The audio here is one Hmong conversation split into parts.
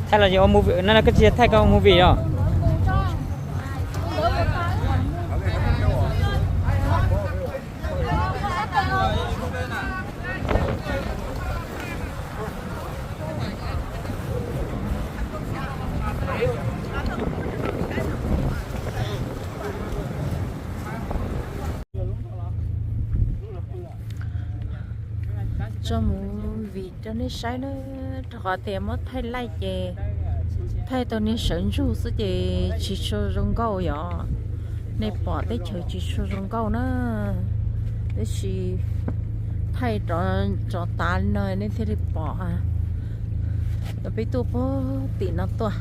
Thaij los ua movie no, koj tsis thaij koj ua movie os. Tso movie rau nej saib na, rau qhov tias muab thaij laij ces thaij tau niag sawv ntsug xwb ces tsis tshua zoo nkauj yom. Nej pom teb chaws tsis tshua zoo nkauj na, tab sis thaij rov tav li no nej thiaj li pom. Peb tuaj puag tim no tuaj.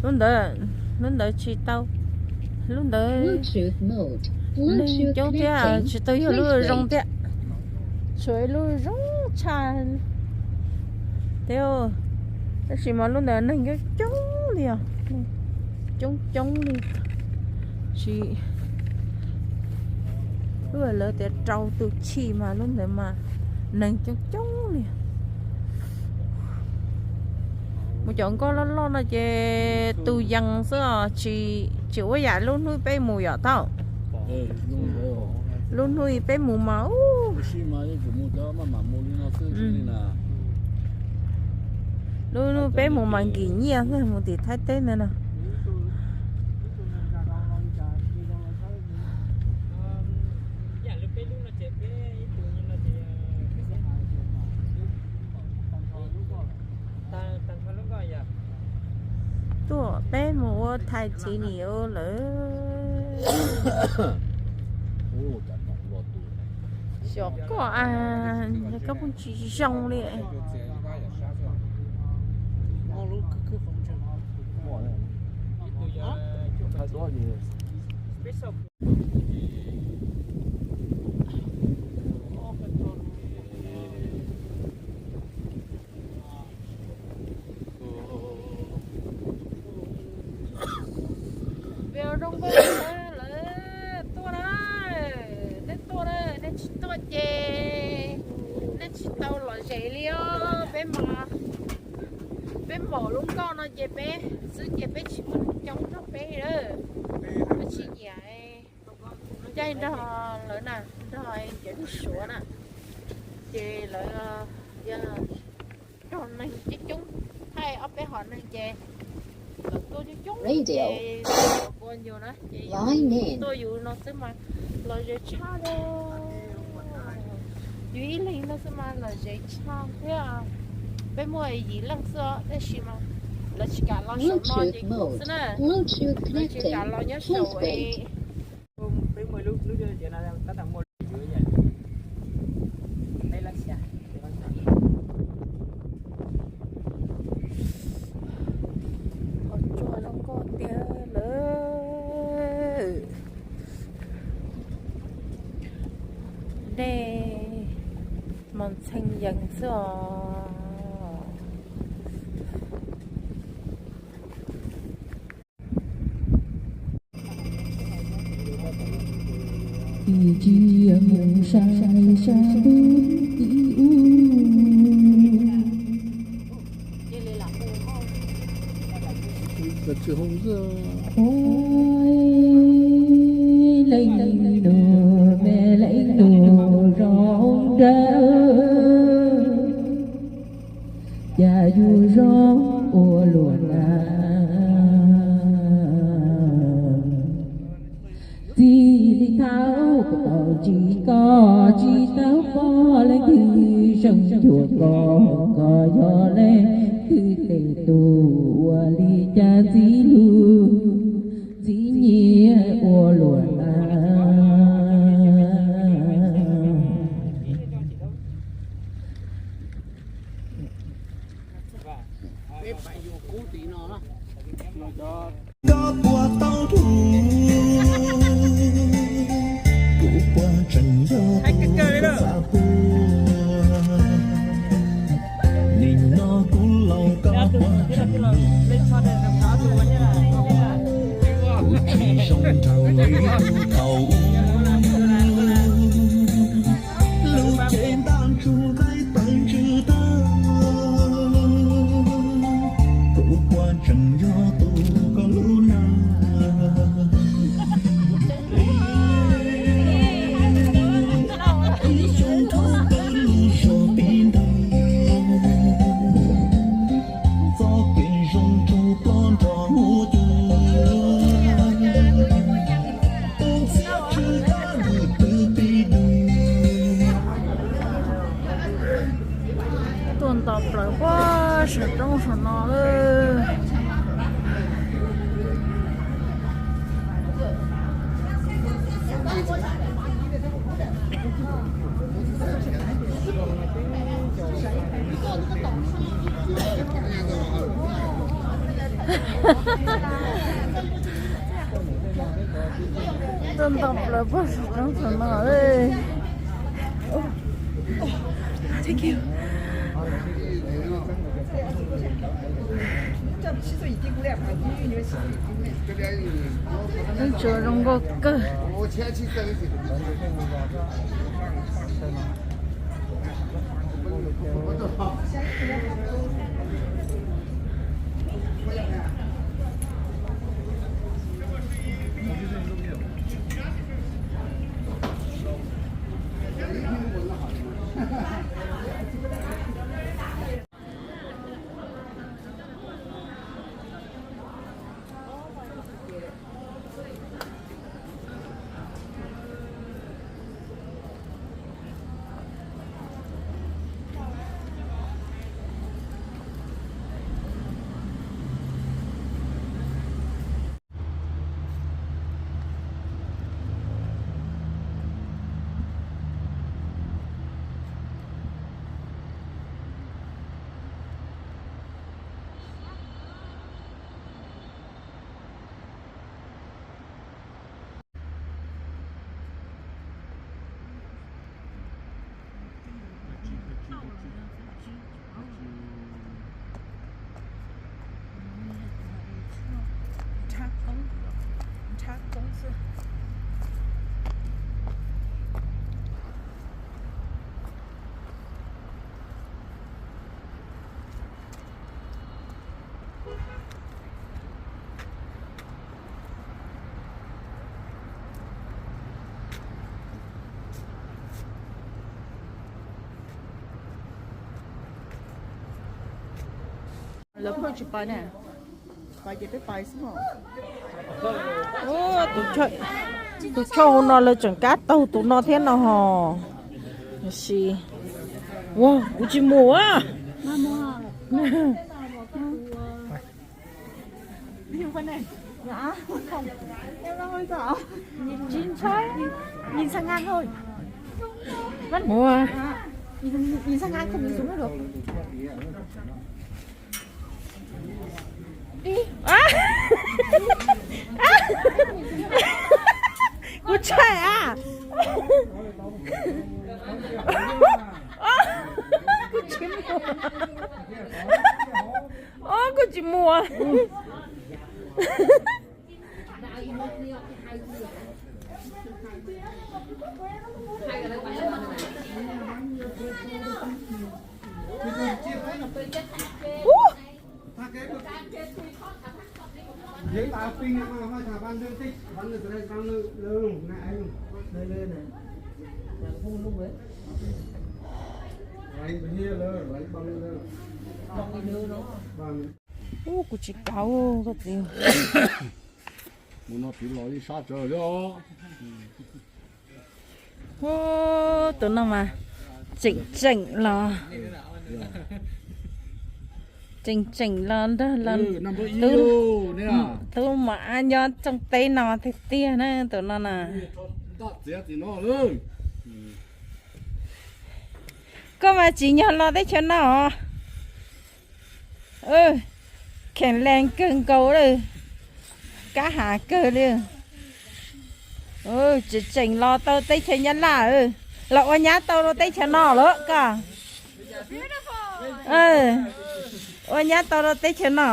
Lub ntawd, lub ntawd tsis tau, lub ntawd neeg coob thiab tsis tau yog lub zoo thiab. Tshuav ib lub zoo tshaj thiab, tab sis mas lub ntawd neeg coob coob li os, coob coob li. Tsis, lub lawv tias rau tus chim mas lub ntawd mas neeg coob coob li. Mus cov nkoj loj loj no ces tus yees xwb os, tsis, tsis ua yam lub hnub peb mus yom thaum. Lub hnub peb mus mas ub, lub hnub peb mus mas nkim nyiaj xwb mus tim Thaib teb ntawd no. Tuaj peb mus ua thai txiv niam lawm. Xyov koj, koj pheej tsis zoo li. Zoo nkauj lawm, tuaj na, nej tuaj na, nej tsis tuaj ces nej tsis tau lom zem li os. Peb, peb npaum lub nkoj no ces peb xwb ces peb tsis muaj neeg coob nrog peb, peb tsis nyiam caij nrog lawv na, nrog cov neeg Suav na, ces lawv yog nrog neeg coob coob, thaij ob peb hom neeg ces lawv tuaj coob coob ces ua nyuag na ces tuaj yus no xwb mas lom zem tshaj li. Yus ib leeg no xwb mas lom zem tshaj thiab. Peb muaj yim leej xwb os, tab sis mas lawv tsis kam los saum no ces kuv xwb na, lawv tsis kam los nyob saum es. Qhov tsua zoo nkauj tiag lawm. Dej mos ntxhees yees xwb os. Ib tsis mus sai sab ntuj tim ub. Ua leej nus me leej nus zoo dawb, cas yus zoo ua luaj na. Txij li thaum kuv tau ntsib koj, tsis tau pom leej twg zoo cuag koj, koj yog leej twg tes tus, ua li cas ntxim hlub ntxim nyiam ua luaj na. Koj puas tau hlub, kuv puas tseem yog Saum roob saum no. Tuaj nto plaws puag saum roob saum no. Thank you. Tseem zoo nkauj kawg. Lawv pheej tsis pais ne, pais ces peb pais xwb os. Tus choj hauv no lawv tseem kab taug tus no thiab no hos. Ua, kuv tsis mus a. Ua, kuv tshaib a. Kuv tsis mus. Kuv tsis mus. Ub, kuv tsis paub koj txiv. Mus no piv los ib sab tsawv li os. Ub, tus no mas tseem tseem los, tseem tseem los nrog los tub mam nyob tsooj teb no tiag tiag na tus no na. Koj mas tsim nyog los teb chaws no. Kheev lees kawg nkaus li, kab hav kawg li. Tseem tseem los tau teb chaws Nyab Laj, los ua nyab tau rau teb chaws no lawm koj. Ua nyab tau rau teb chaws no.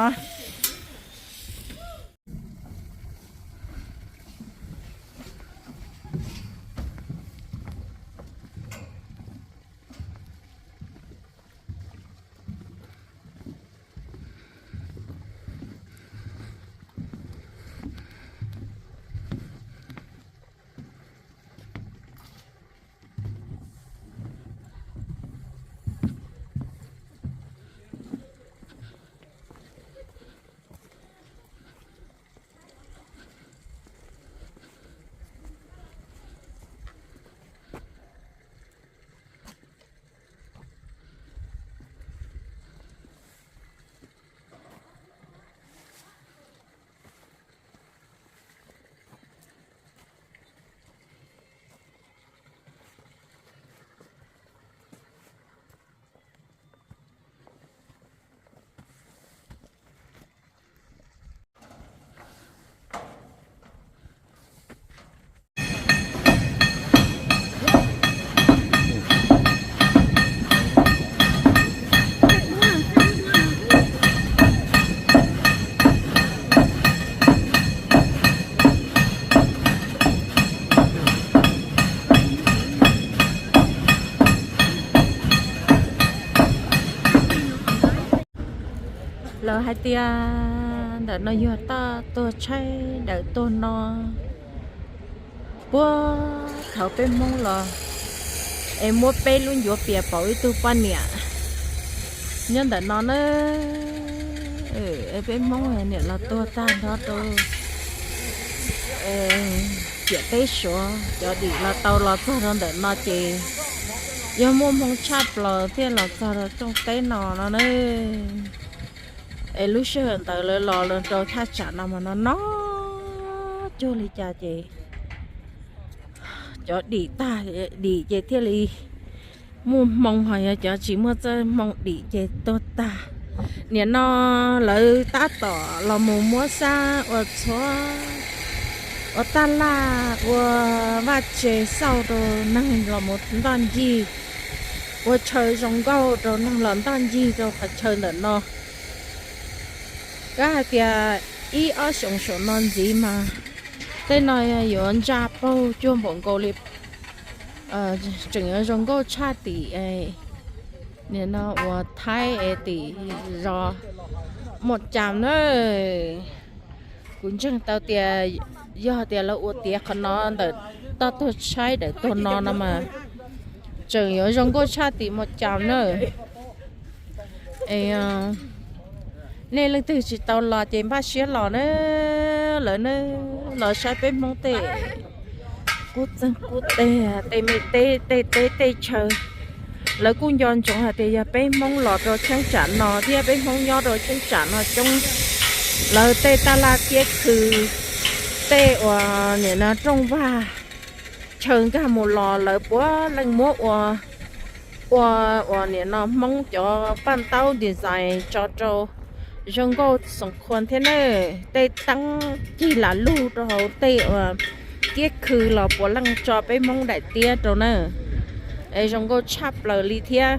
Lawv hais tias ntawm no yog toj tuag tshaib dawm tuag no. Puag thaum peb Hmoob los es muab peb lub ncuav pias pauv ib tug poj niam nyob ntawm no na. Peb Hmoob niam los tuag tag nrho rau ciam teb Suav, cov dim los tau los txog rau ntawm no ces yog muaj hmoo tshaj plaws thiaj los txog rau rooj teb no no na. Es lub sij hawm ntawd lawv los rau thaj tsam no mas no no cuag li cas ces cov dim tag, dim ces thiaj li muaj hmoo, ho yog cov tsis muaj txoj hmoo dim ces tuag tag. Nim no lawv tab tom los mus muab xab ua txhua, ua taj laj, ua vaj tse xauj rau neeg los mus ntoj ncig, ua chaw zoo nkauj rau neeg los ntoj ncig rau qhov chaw ntawm no. Kab hais tias ib ob xyoos saum no ntxiv mas tej no yuav ntsa paug cuag npaum nkaus li, tseem yuav zoo nkauj tshaj tim nim no uas Thaib es tim zos Muaj Cam na. Kuv ntseeg tau tias yog tias lawv ua tiav qhov no ntawm toj tuag tshaib dawm tuag no no mas tseem yuav zoo nkauj tshaj tim Muaj Cam na. Es nej leej twg tsis tau los ces npaj siab los na, lawv na, los saib peb Hmoob tej kub txeeg kub teg, tej me teb tej teb tej chaw. Lawv kuj nco ntsoov hais tias yog peb Hmoob los rau cheeb tsam no thiab peb Hmoob nyob rau cheeb tsam no coob, lawv tej taj laj kiab khw, tej uas nim no rooj vag, chaw nkag mus los lawv puav leej muab ua, ua uas nim no Hmoob cov paj ntaub design tso rau zoo nkauj xoom khuam thiab na. Tej teeb cig lam lug rau hauv tej uas kiab khw los puav leej tso peb Hmoob daim tiab rau na. Es zoo nkauj tshaj plaws li thiab.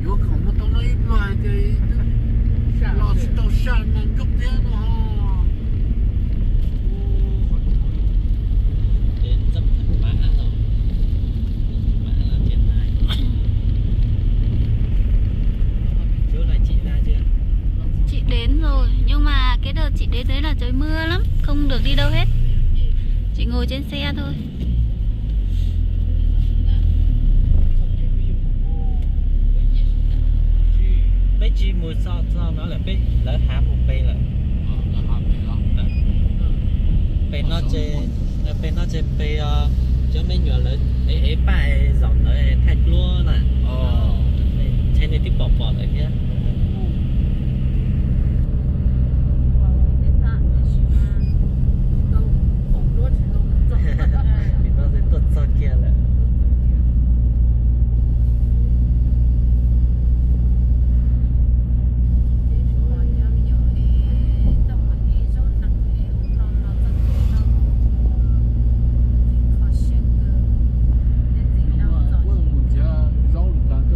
Yuav kom muaj tau no ib pluag hais tias los tsis tau saj mas nrog tiag no. Chị đến rồi, nhưng mà cái đợt chị đến đấy là trời mưa lắm, không được đi đâu hết. Chỉ ngồi trên xe thôi. Peb tsis mus txog txog no lawm, peb lawv hav mus pem lawm. Pem no ces, pem no ces pem cov me nyuam lawv ev ev paj zaum ntawd thaij duab na. Ntshe nej twb pom pom lawm thiab. Nim no tuaj txog kiag lawm. Zaub li cas?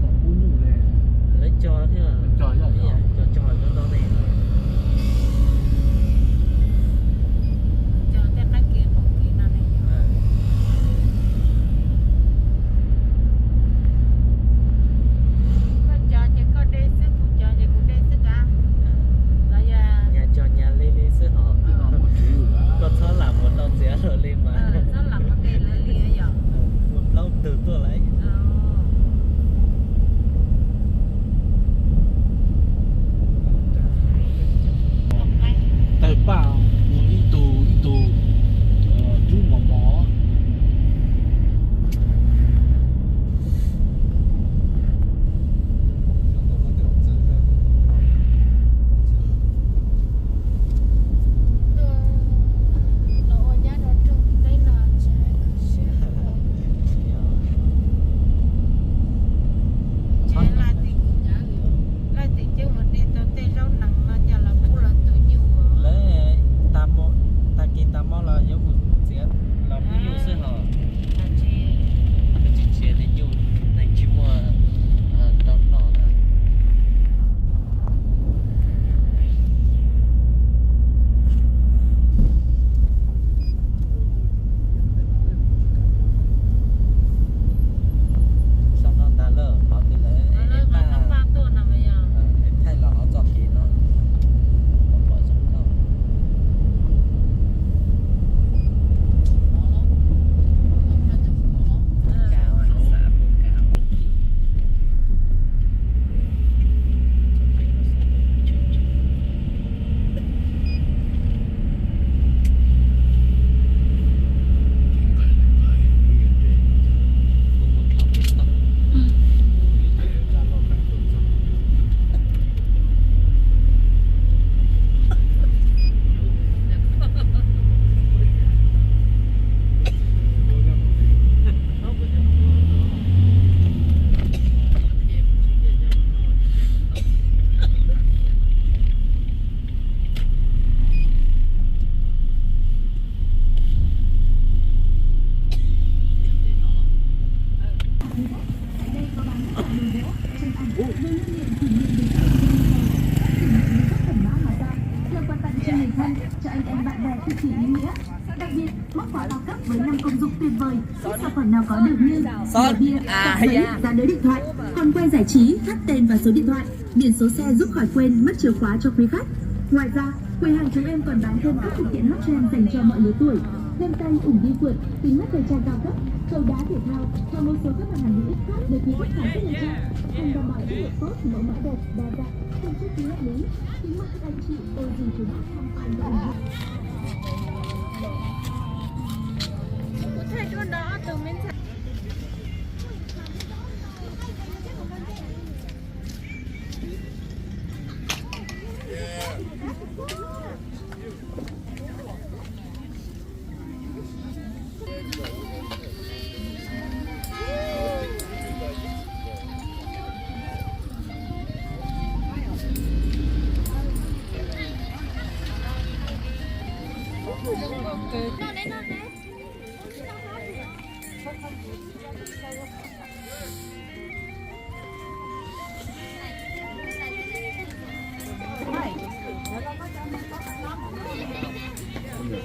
Về lưu niệm kỷ niệm về sự hy sinh, các tỉnh nguyện góp phần máu hòa tan, là quà tặng cho người thân, cho anh em bạn bè cực kỳ ý nghĩa. Đặc biệt, món quà cao cấp với năm công dụng tuyệt vời, các sản phẩm nào có được như rượu bia, cặp giấy, giá đỡ điện thoại, còn quay giải trí, khắc tên và số điện thoại, biển số xe giúp khỏi quên, mất chìa khóa cho quý khách. Ngoài ra, quầy hàng chúng em còn bán thêm các phụ kiện hot trend dành cho mọi lứa tuổi, găng tay, ủng đi phượt, kính mắt thời trang cao cấp, cầu đá thể thao và một số các mặt hàng hữu ích khác để quý khách hài lòng. Hàng đảm bảo chất lượng tốt, mẫu mã đẹp, đa dạng, không chi phí hợp lý. Kính mời các anh chị, cô dì chú bác tham quan và ủng hộ.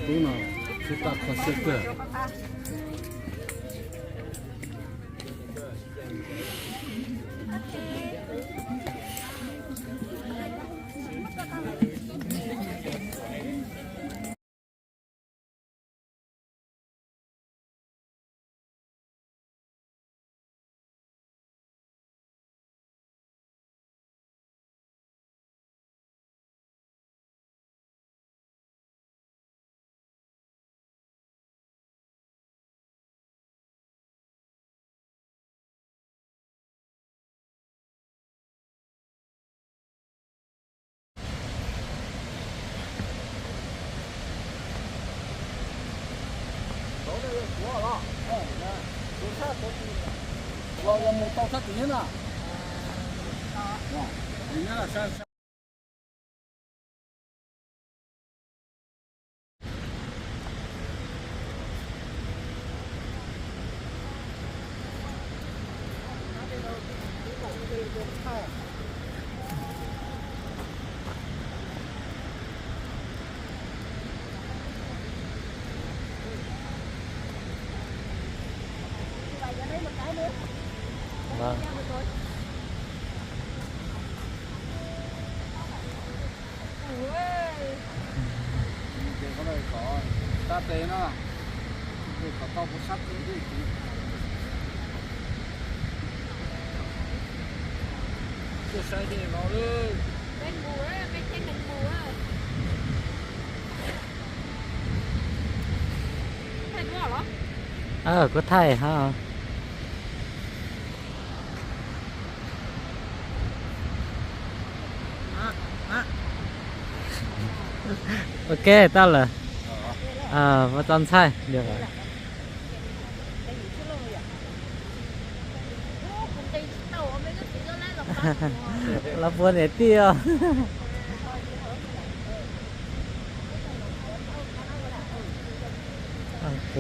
Tub no tsis tas kho siab kawg. Kuv thaij ha. Ok, tau lawm. Ua txoj ntxhaij. Los puag niam tij os. Ok.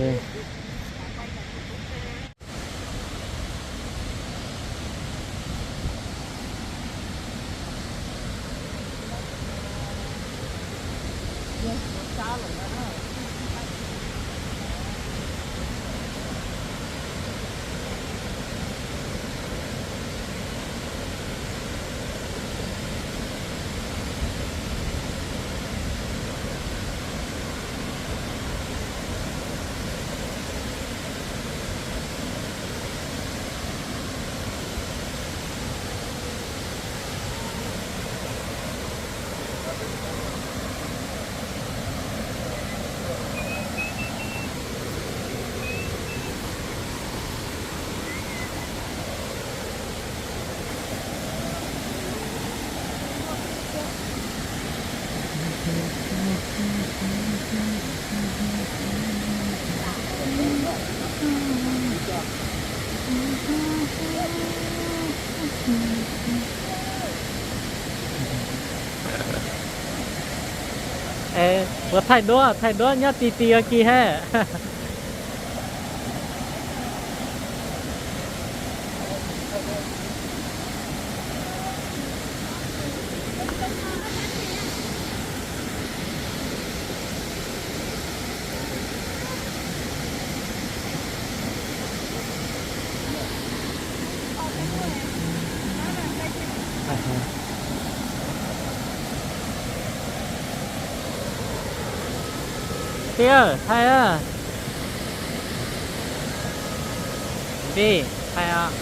Es puas thaij duab, thaij duab nyob ti ti ua ke he. Tij, thaij, tij, thaij os.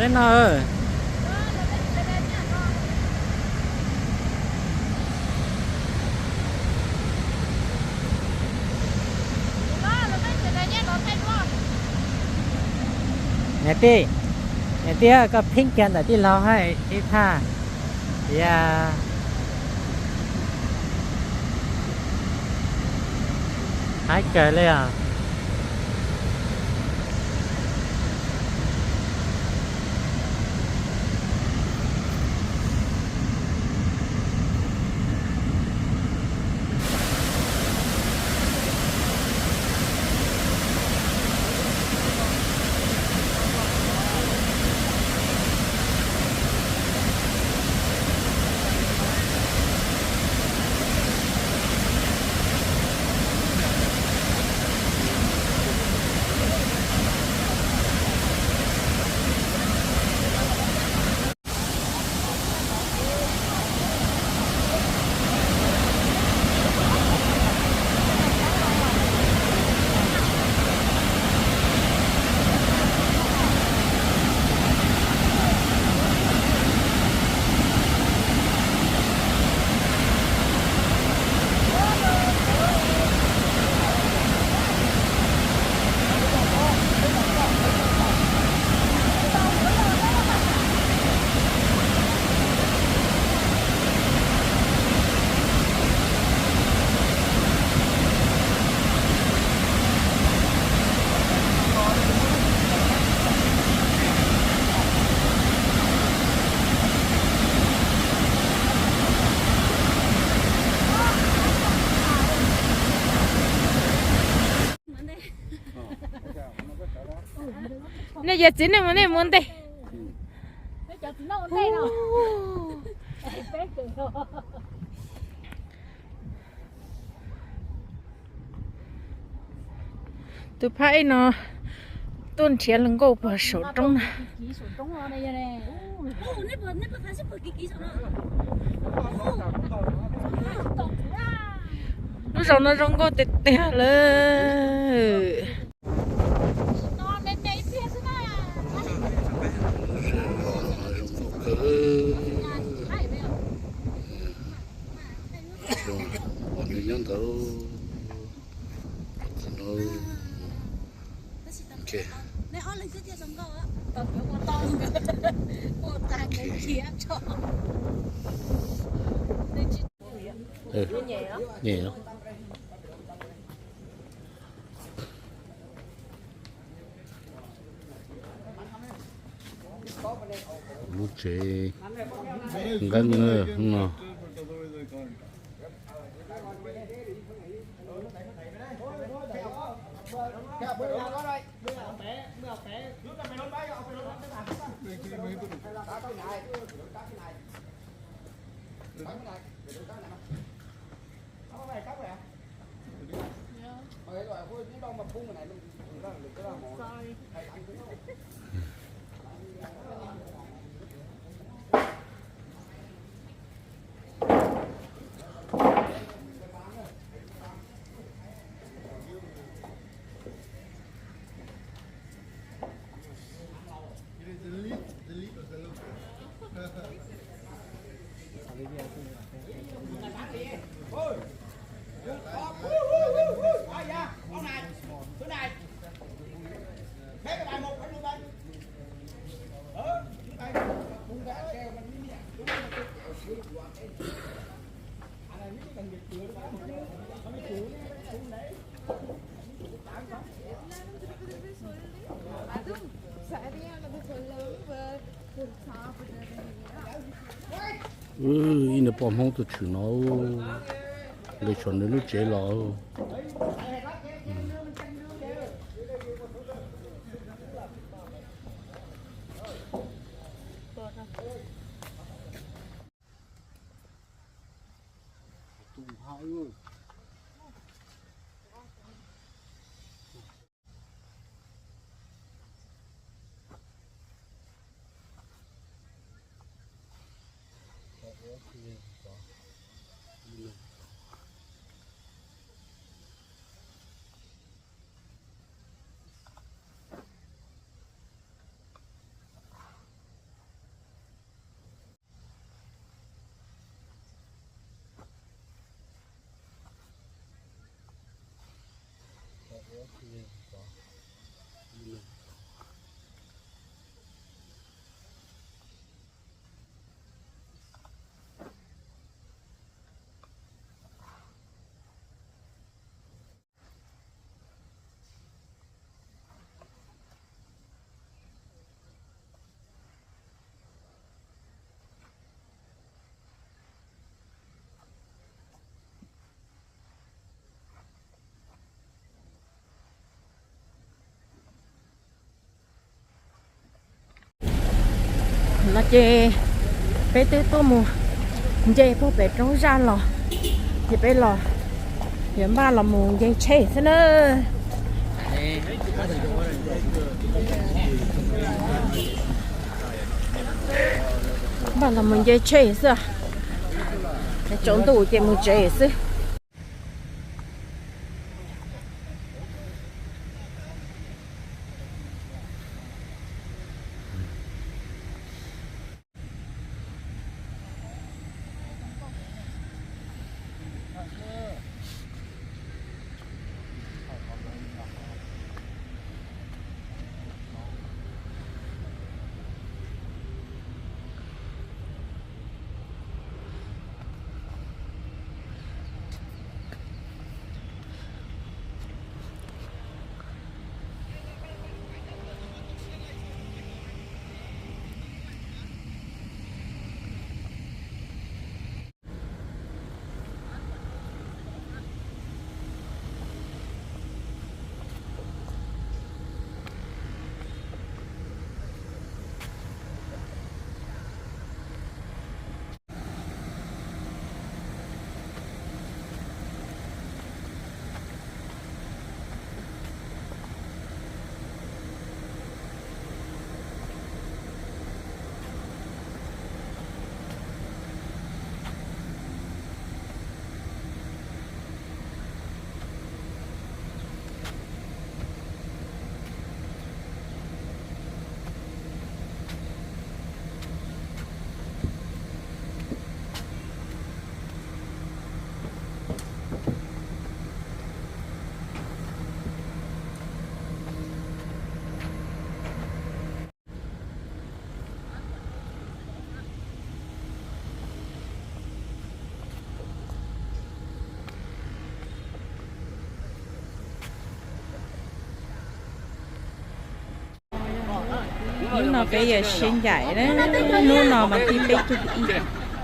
Saib no. Niam tij, niam tij, koj pheej kiag ntawm tij laug hais ib thaj. Yog, haib kawg li os. Nej yog txiv neej mas nej mus ntej. Tus phab ib no tuaj nrhiav hluas nkauj puag saum roob na. Lub zos no zoo nkauj tiag tiag lawm. Nyob ntawd. Lub tsev nqeeb no. Ib niag poj Hmoob tuaj tshwm no, nqis saum nws lub tsev los. No ces peb twb tuaj mus nce puag pem roob zaj los, ces peb los yuav npaj los mus nce tsheb xwb na. Npaj los mus nce tsheb xwb, tsaus ntuj ces mus tsev xwb. Hnub no peb yuav sib ncaim, hnub no mas thib peb caug ib,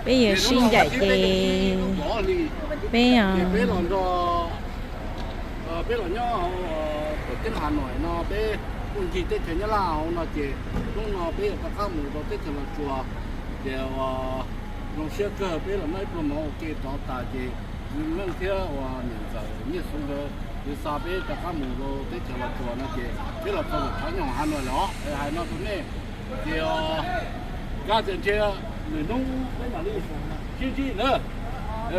peb yuav sib ncaim ces peb, peb los nyob hauv teb Hav Noim no, peb kuj ncig teb chaws Nyab Laj hauv no ces hnub no peb yuav rov qab mus rau teb chaws Los Tsuas. Ces zoo siab kawg peb los muab ib pluag mov ua ke rov tas ces Txiv Meej thiab uas niam ntxawm Nyiaj Xu nkawd yuav xa peb rov qab mus rau teb chaws Los Tsuas no ces peb los txog ntawm tshav nyoog Hav Noim lawm os. Hais no rau nej, ces kab tias ntshe lwm hnub peb mam li sib ntsib na.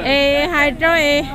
Es hais rau es